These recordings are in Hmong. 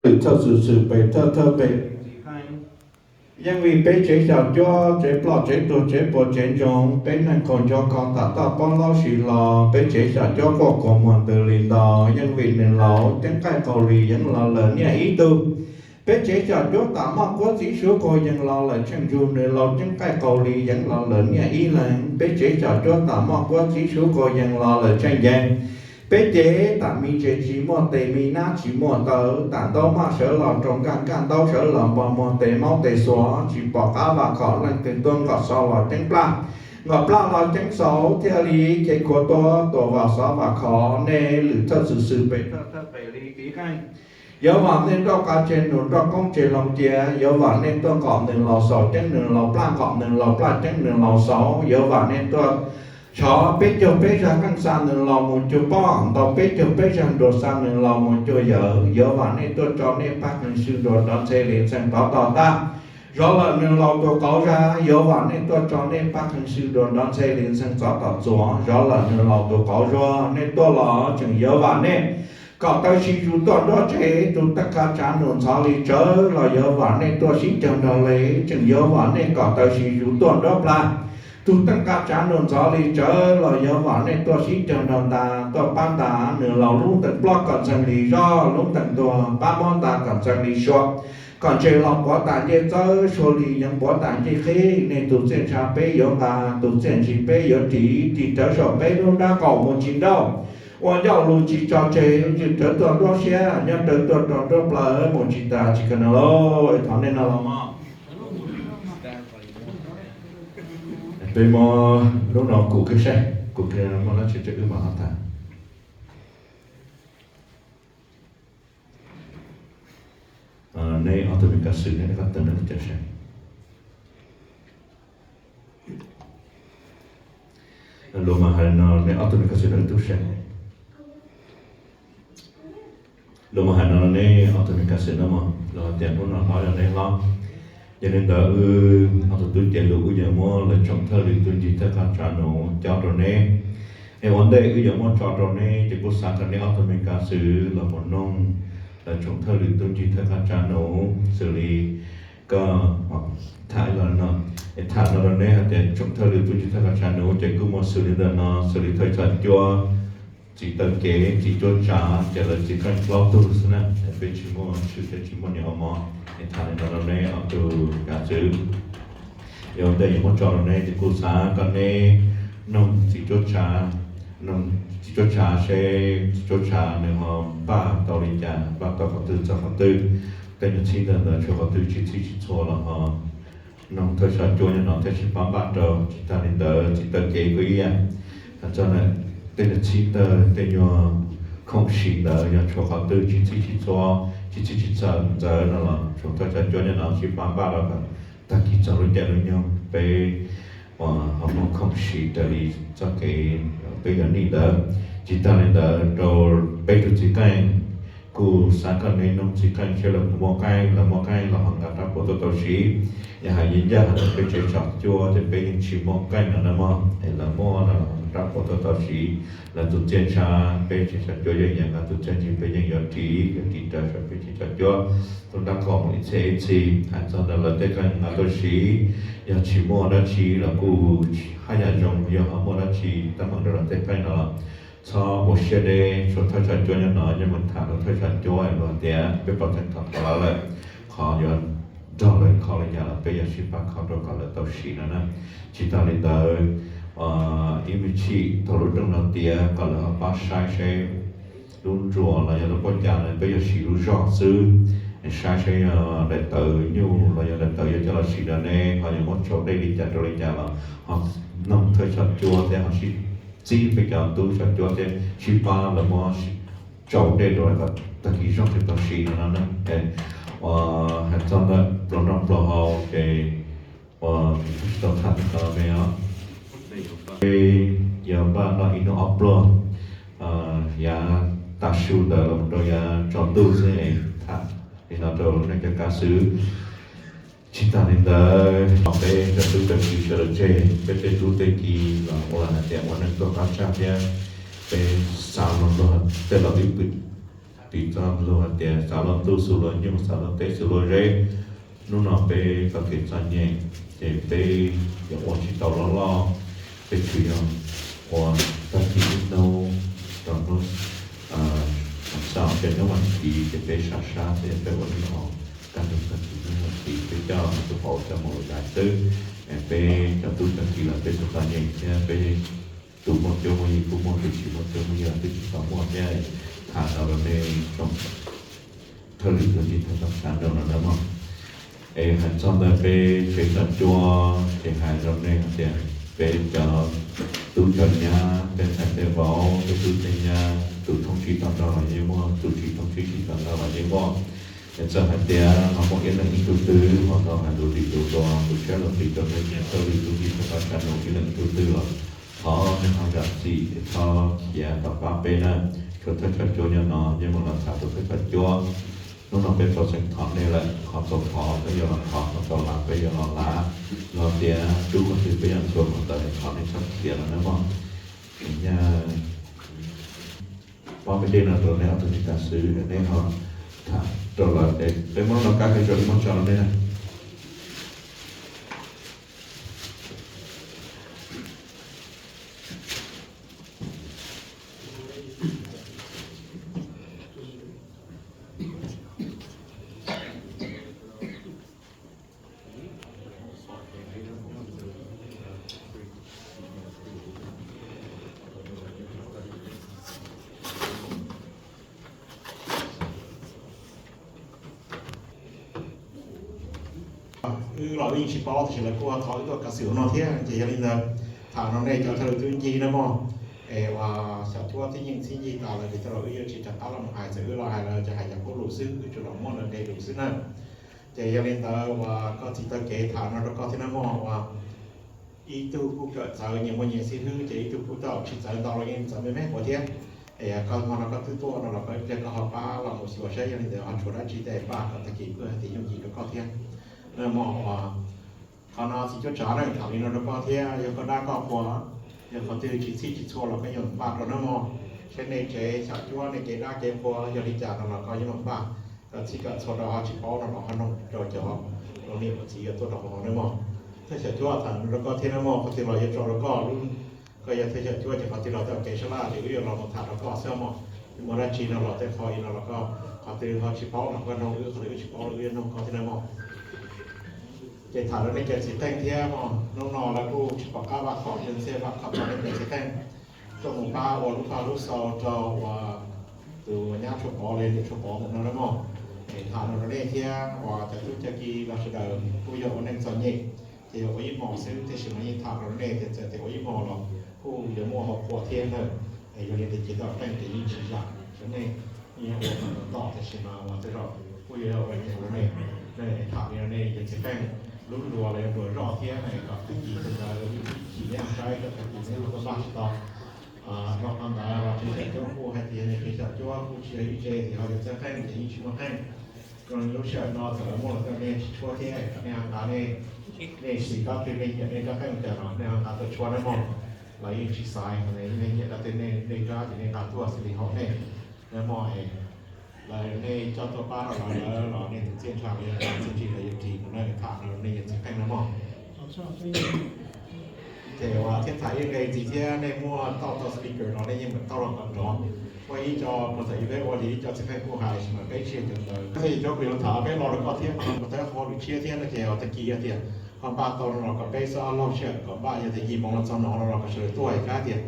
Lwm thawj xwm xwm pem thawj thawj pem, yeej vim peb tsev xyom cuab, tsev ploj tsev tuag, tsev puas tsev ntsoov, peb neeg qaug nco kho tam toj pob laub sis hlo, peb tsev xyom cuab quaj quas muag ntws li nto, yeej vim nws laus ceeb qaij qaug li yeev los lawm niaj ib tug. Peb tsev xyom cuab tam moj quab txib suav quag yees los lawm tsheej ntsug, nws laus ceeb qaij qaug li yeev los lawm niaj ib leeg. Peb tsev xyom cuab tam moj quab txib suav quag yees los lawm tsheej ncees. Peb cev tam me ntses tsis muaj tes, me nab tsis muaj taw, tam ntaub maj sawv los rau nkaj, nkaj ntaub sawv los npo muag, tes maub tes xuas tsis pom qab vam khom, leej twg tuaj nkaum xov los ceeb plaj, nkaum plaj los ceeb xaus, thiaj li khiav khuav tuaj tuam vam xov vam khom. Nej lwm thawj xwm xwm pem thawj thawj pem li tiv qeej, yuav vam nej nroj qa tseg nus, nroj qoob tseg loo cia, yuav vam nej tuaj nkaum nws laus xaus, ceeb nws laus plaj, nkaum nws laus plaj, ceeb nws laus xaus, yuav vam nej tuaj tshov peb caug peb zag qeej xa nws laus mus cuag poj, ntaus peb caug peb zag nruas xa nws laus mus cuag yawm, yuav vam nej tuaj tso nej pab qeeg sw nruas nrov ntxhe li ntxhee tov tom tag, zov lawm nws laus tus qauv zag, yuav vam nej tuaj tso nej pab qeeg sw nruas nrov ntxhe li ntxhee tov tom txuas, zov lawm nws laus tus qauv zuag, nej tuaj los tseem yuav vam nej kom taw si zus tuaj nruab tsev, tus teej qab tsav nus ntxhov li tsawv los yuav vam nej tuaj sib caug nrog le, tseem yuav vam nej kom taw si zus tuaj nruab plag, tus teej qab tsav nus ntxhov li tsawv los yuav vam nej tuaj sib caug nrog nta, tuaj pab nta nws laus lub ntees ploj kom ntxhee li zoj, lub ntees tuag pab mob nta kom ntxhee li sua, kom ntses los quav tas ncej txawb, sua li yeev quav tas ncej qhib, nej tus txiaj ntsha peb yuav nqa, tus txiaj ntsig peb yuav ris, ris rawv saum peb lub nrab qaum mus tsis nrauj, ua ncauj lus tsis tso tseg, ywj rawv tuaj nruab siab, nyob rawv tuaj rau nruab plawv, mus tsis tas tsis kawg no lauj. Thov nej no los mog. Peb muab lub no kuv kiag saib, kuv kiag muaj dab tsi ces wb mam ho tham. Neb ob tug me kav xwm neb rov qab tawm neb lub cav saib. Luag mas hais no, neb ob tug me kav xwm no wb tub saib. Luag mas hais no, neb ob tug me kav xwm no mog, luag hais tias hnub no hlob yog neb hlob. Yog li ntawd wb ob tug tub ceev lus wb yuav muab lawv tsoom thawj lwm tub ncig thawj qab tsav nus cob rau neb. Es ua ntej wb yuav muab tso rau neb ces kuj xav kom neb ob tug me kav xwm los mus noog lawv tsoom thawj lwm tub ncig thawj qab tsav nus xws li koj tham los no, es tham no rau neb hais tias tsoom thawj lwm tub ncig thawj qab tsav nus ces kuj muaj xws li ntawm no, xws li thawj xyom cuab, txiv taw kev, txiv cuab tsav, ces lawv txiv qeej plaub tug xwb na, peb tsis muaj tshwm thiab tsis muaj niam ua mov. Es tham li no rau neb ob tug kav xwm. Es ua ntej yuav muab tso rau neb ces kuj xav kom neb noog txiv cuab tsav, noog txiv cuab tsav seb txiv cuab tsav nws ho npaj tau li cas, npaj tau qhov twg txog qhov twg, tej nyuag txhib ntawd ntawd tshuav qhov twg tsis txhij tsis txhua los ho noog thawj xyom cuab nyob no thiaj sib pab npaj rau. Tsis tas li ntawd txiv taw kev kuj ib yam, hais txog tej nyuag txhib ntawd, tej nyuag khoom siv ntawd yog tshuav qhov twg tsis txhij tsis txhua, tsis txhij tsis txhua ntawd no los tsoom thawj xyom cuab nyob no sib pab npaj rau kom tag kis txog lub caij lub nyoog peb ho muaj khoom siv raws li txoj kev peb yuav nij ntawd. Tsis tas li ntawd rau peb tus txiv qeej, kuj xav kom neb noog txiv qeej seb lawv puas muaj qeej, lawv muaj qeej los ho nqa rab puas tuaj tau siv. Yog hais yeej ncaj hais tias peb tsev xyom cuab ces peb yeej tsis muaj qeej no na mog, es lawv muaj no los ho nqa rab puas tuaj tau siv. Lawv tus txiaj ntsha, peb tsev xyom cuab yeej yuav nqa, tus txiaj ntsig peb yeej yuav ris, yuav ris raws saum peb tsev xyom cuab lub nrab qaum mus ib txhia ib txhis. Hais txog ntawm lawv tej qeej nqa tuaj siv, yog tsis muaj dab tsi los kuj haj yam zoo, yog ho muaj dab tsi teeb meem rau lawv tej qeej no los txhob ua siab deb. Tshuav thawj xyom cuab nyob no, yeej mus tham rau thawj xyom cuab, luag tias peb pom tseeb qhov lawv lawm, qhov yuav nrog lawv kho li cas los peb yuav sib pab kho rau kom lawv tau siv no na. Tsis tas li ntawd, ib me chim thaum lub rooj no tiav kom lawv ho pab saib seb lub ntsuas los yog lub pob cas no peb yuav siv lub zog xwb, saib seb yog daim tawv nyuj los yog daim tawv yuav coj los siv rau neb ho yuav muab tsau dej li cas rau li cas los ho noog thawj xyom cuab thiab ho sib txib peb cov tub xyom cuab thiab sib pab lawv muab tsau dej rau kom tag kis zoo thiaj tau siv no na. Hais txog ntawm plaub noj plaub haus ces tsis tau tham tau me os. Yuav npaj noj ib hnub ob pluag, yav tav su ntawd los rau yav tsaus ntuj xwb es tham li no rau nej cov kav xwm. Tsis tas li ntawd, peb cov tub cov kiv sawv daws tseg, peb tej tub tej kiv los ua hais tias ua neej tuaj qab tsag thiab, peb xav los luag tej los ib pwm Piv txoj lus hais tias xav luag ntuj xu luag nyuj, xav luag teb xu luag zeb. Hnub no peb tau kev txom nyem, ces peb yuav ua tsis tau loj loj, peb tsuas yog ua tag kis ib hnub rau hnub, xav tias hnub vas thiv ces peb sab sab thiab peb ua ib hom kaj ntug tag kis hnub vas thiv, peb coj tus hauv coj mus lawm daim xwb. Peb cov tub cov ki los peb txom txom nyem thiab peb tus muaj cuab muaj yig kuj muaj, tus tsis muaj cuab muaj yig los twb tsis tau muaj thiab. Tham rau nej tsoom thawj lwm tug ncig thawj tog xav nrog no na mog. Es hais txog ntawm peb tsev xyom cuab ces hais rau nej hais tias peb cov tub cov nyab, tej ntxhais tej vauv, tej tub tej nyab, tus thoob tsib tau nrog los yeej muaj, tus tsis thoob tsib tsis tau nrog los yeej muaj. Es txawm hais tias ho muaj ib leeg ib tug twg ho tau hais lus lim lus luag, lus tshiab lus qis rau peb cov thawj lwm tug ncig thawj tog xav nrog ib leeg ib tug twg los thov nej ho zam txim es txhob khiav tom qab peb na. Tshuav thawj xyom cuab nyob no yeej mus los tham rau thawj xyom cuab. Hnub no peb tau xeem thov nej lawm, qhov txaus thov peb yuav los thov, qhov txaus lav peb yuav los lav, los tias tub qhov twg peb yuav ntxhua qhov ntawd, thov nej txhob khiav no na mog. Nyaj pob me dej no rau nej ob tug tsis tas xwb, nej ho tham rau lawv, peb muab no kab ke rau ib muab tso rau nej na. Wb los wb yeej tsis paub, tab sis lawv kuj thov wb tuaj kav xwm ua no thiab, ces yog li ntawd tham rau nej cov thawj lwm tug ncig na mog. Es uas xyom cuab tib yeej txhib ncig tas lawm, ces tej zaum wb yuav tsis rov qab los mus hais, txawm wb los hais lawm ces hais yam qub lus xwb, wb tsuas los muab lawv nqe lus xwb na. Ces yog li ntawd uas koj txiv taw kev tham no rau koj thiab na mog, uas ib tug kuj kawm txawv nyias muaj nyias xib hwb, ces ib tug kuj tau tsis txawv ntau los yeej txawv me me ua thiab. Es koj hmo no koj twb tuaj no los koj ib pliag koj ho pab los mus xyuas saib yog li ntawd ho tshuav dab tsi tej npaj kom tag kis kuj hais tias yooj yim rau koj thiab. Na mog, qhov no txiv cuab tsav na tham li no rau koj thiab, yog koj dab koj qhua, yog qhov twg tsis txhij tsis txhua los koj yeej npaj rau na mog. Saib nej tsev xyom cuab nej kev dab kev qhua yog li cas no los koj yeej npaj kom txhij kom txhua rau ho tsis paub no los ho noog rau cov ua niam ua txiv uas tuaj rau hauv no na mog. Thawj xyom cuab tham rau koj thiab na mog, qhov twg los yuav tso rau koj lub, koj yog thawj xyom cuab ces qhov twg los tau kev sab laj ces wb yuav los mus tham rau koj xwb mog. Muaj dab tsi no los tej qho no los koj, qhov twg ho tsis paub no koj noog wb, qhov twg wb tsis paub los wb yuav noog koj thiab na mog. Ces tham rau nej cov txiv qeej thiab mog, hnub no lawv kuj tsis pom qab vaj khom, yog ntxhiaj vaj khom rau nej cov txiv qeej tuaj mus pab ua lub paj lub xau rau uas tus nyab Tshuaj Pov li niam Tshuaj Pov mus no na mog. Es tham no rau nej thiab uas cov tub cov ki los sawv daws kuj yog ua neej txom nyem, ces yog ua ib hmos xwb, tiam sis mas yeej tham rau nej tias txawm tias ua ib hmos los kuj yuav muaj hauv qhua thiab ntag. Es yog li ntawd ces tau qeej ces yeej tsis zam, sawv nej yeej ua tom tom, tiam sis mas uas tej zaum kuj yuav ua nyiam rau nej. Tham li no nej cov txiv qeej, lub nruas los yog nruas zoj thiab, kom tag kis tus ntawd ib chim nej saib, tag kis nej ho tuaj npaj tsis tau. Dhau qhov ntawd los tsev xyom cuab kuj hais tias tsev xyom cuab kuj tsis yog ib tse tias ho yog txiv qeej ces yeej tsis muaj qeej. Lub sij hawm no txawm lawv muaj los tej nej tsis tshuab thiab, nej ho nqa nej, nej sim kab twg nej nyiam nej kab qeej cas los nej ho nqa tuaj tshuab na mog. Lawv yeej tsis xaiv, nej nyiam kab twg nej nrab ces nej nqa tuaj xws li haum nej na mog. Es lawv nej coj tuaj pab rau lawv los nej tus txiaj ntsha los yog txiaj ntsig los yuav ris mus na, tham rau nej yog txiv qeej na mog. Ces uas thiab tham ib nqe ntxiv thiab, nej muaj tauj tau speaker no nej yeej mam tauj los kom nrov. Muaj ib co puag thaum ub peb ua li ib co txiv qeej kuj hais, tab sis mas peb tsis yog cov ntawd. Thiab yog cov kuv yuav tham peb lo rau koj thiab, qhov no kuv tau qhov lus tshiab thiab no ces tag kis yog tias ho npaj tau no los kom peb txhob laug siab, kom npaj yog tias yim moos los txog no no los kom sawv daws tuaj, es kab tias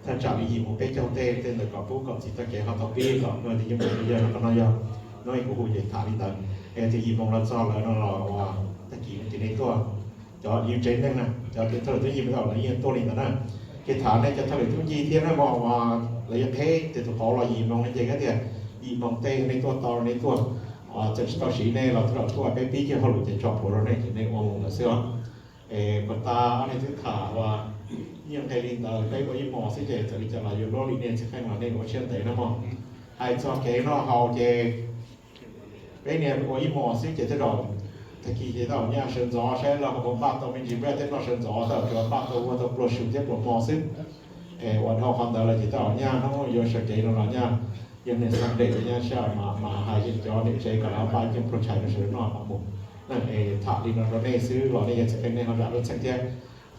thaj tsam li yim moos peb caug tej tej ntawd kom pub kom txiv tau kev ho tau pib kom muaj tias yeej mus yog no, qhov no yog no kuv hu ces tham li ntawd. Es tias yim moos los txog lawm no los uas tag kis no ces nej tuaj, cov yus tsev neeg na, cov thawj lwm tub ncig peb tau lawv yeej tuaj li ntawd na. Ces tham nej cov thawj lwm tub ncig thiab na mog, uas lawv yuav qheb tias tus qauv los yim moos no ces kab tias yim moos tej nej tuaj tau nej tuaj, txawm tsis tau siv nej los tej zaum tuaj peb pib kiag hauj lwm ces tso plhuav rau nej ces nej ua mus lawm xwb os. Es puas tas ob niag twb tham uas nyiaj nqe li ntawd, peb ua ib hmos xwb ces txawm li cas los yuav luag li nej txiv qeej los nej ua siab ntev na mog. Hais txog kev noj haus ces peb niag ua ib hmos xwb ces tej zaum tag kis ces tau nyaj sawv ntxov saib los ho puas npaj tau me ntsis, peb tej noj sawv ntxov tau tsuas npaj tau ua tau pluag su thiab pluag hmo xwb. Es uas dhau qhov ntawd los ces tau nyaj hnub yuav sawv kev no los nyaj Yog niaj Sunday nyab sab mas hais cov niam tsev kom lawv npaj yeej pro tshais rau sawv daws noj mam mus. Es tham li no rau nej xwb los nej yog txiv qeej nej ho zam lub txim thiab.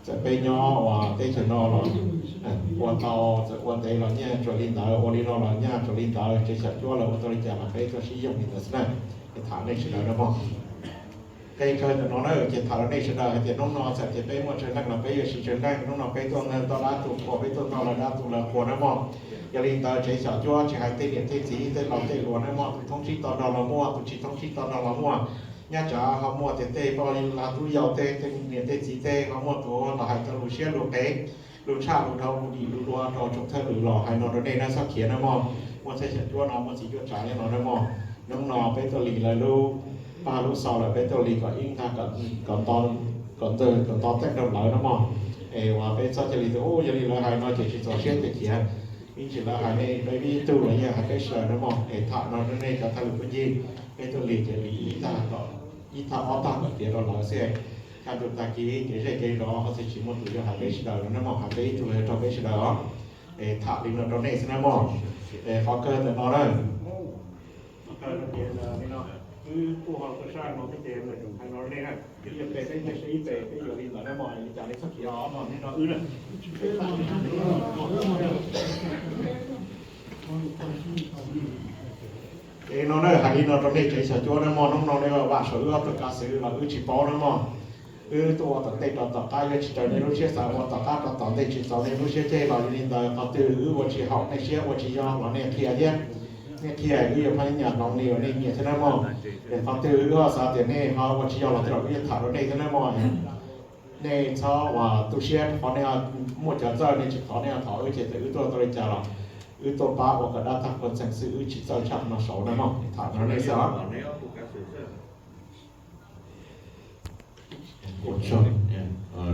Txawm peb nyob ua teb chaws no los ua tau, txawm ua ntev los nyaj tsuas li ntawd, ua li no los nyaj tsuas li ntawd, tsev xyom cuab los ua tau li cas los peb tuaj sib yoog li ntawd xwb na. Es tham nej sawv daws na mog. Qee kawg ntawm no na ces tham rau nej sawv daws hais tias hnub no txawm tias peb muaj tsawg leej los peb yuav siv tsawg leej. Hnub no peb tuaj noj tau dab tu qhua, peb tuaj noj lawv dab tu lawv qhua na mog. Yog li ntawd tsev xyom cuab tsis hais tej niam tej txiv tej laus tej hluas na mog, tus thoob tsib to do los muaj, tus tsis thoob tsib to do los muaj. Nyob tsam ho muaj tias tej poj lag tub yau tej, tej niam tej txiv tej ho muaj tus los hais tau lus siab lus qev, lus tshaj lus dhau, lus dim lus dua rau tsoom thawj lwm los hais no rau nej na, txhob khiav na mog. Muaj txhais xyom cuab no muaj txiv cuab tsav nyob no na mog. Hnub no peb tuaj li lawv lub paj lub xaus lawm, peb tuaj li kom ib ntag, kom nto, kom nto teej rau lawv na mog. Es uas peb txhob cia li tias ub yog li lawv hais no ces tsis txaus siab tias khiav. Ib ntsis lawv hais nej peb ib tug los yeej hais peb sawv daws na mog. Es tham no rau nej cov thawj lwm phooj ywg, peb tuaj li ces li ib tag, ib tag ob tag kom tiav rau lawv xwb. Kaj ntug tag kis kev zej kev zos ho txhij tsis muaj tus yuav hais peb sawv daws los na mog, hais peb ib tug los yog raug peb sawv daws os. Es tham li no rau nej xwb na mog. Es qhov kawg ntawm no na, qhov kawg no ces li no, wb kuj ho tuaj sab no thiab ces hais no rau nej na, ib yog peb, peb nyias seb ib peb, peb yuav li ntawd na mog, li cas nej txhob khiav os mog, nej nrog wb na. Es no na, hais li no rau nej tsev xyom cuab na mog, hnub no nej vam saum wb ob tug kav xwm los wb tsis paub na mog. Wb tuaj ua tom ntej rau tom qab, yuav tsis raws nej lub siab xav ua tom qab rau tom ntej tsis txaus nej lub siab ceg los yog li ntawd qhov twg wb ua tsis haum nej siab ua tsis yog los nej qhia thiab. Nej qhia wb yuav pab nyiam hloov li uas nej nyiam thiab na mog. Es qhov twg wb ho xav tias nej ho ua tsis yog los tej zaum wb yuav tham rau nej thiab na mog. Nej txhob ua tu siab qhov nej muaj cov txawj nej tsis thov nej ho thov wb ces txawm wb tuaj tau li cas los wb tuaj pab ua kom dab tag qhuas txeem xwb, wb tsis txawj tshaj no saud na mog. Tham no nej xwb os.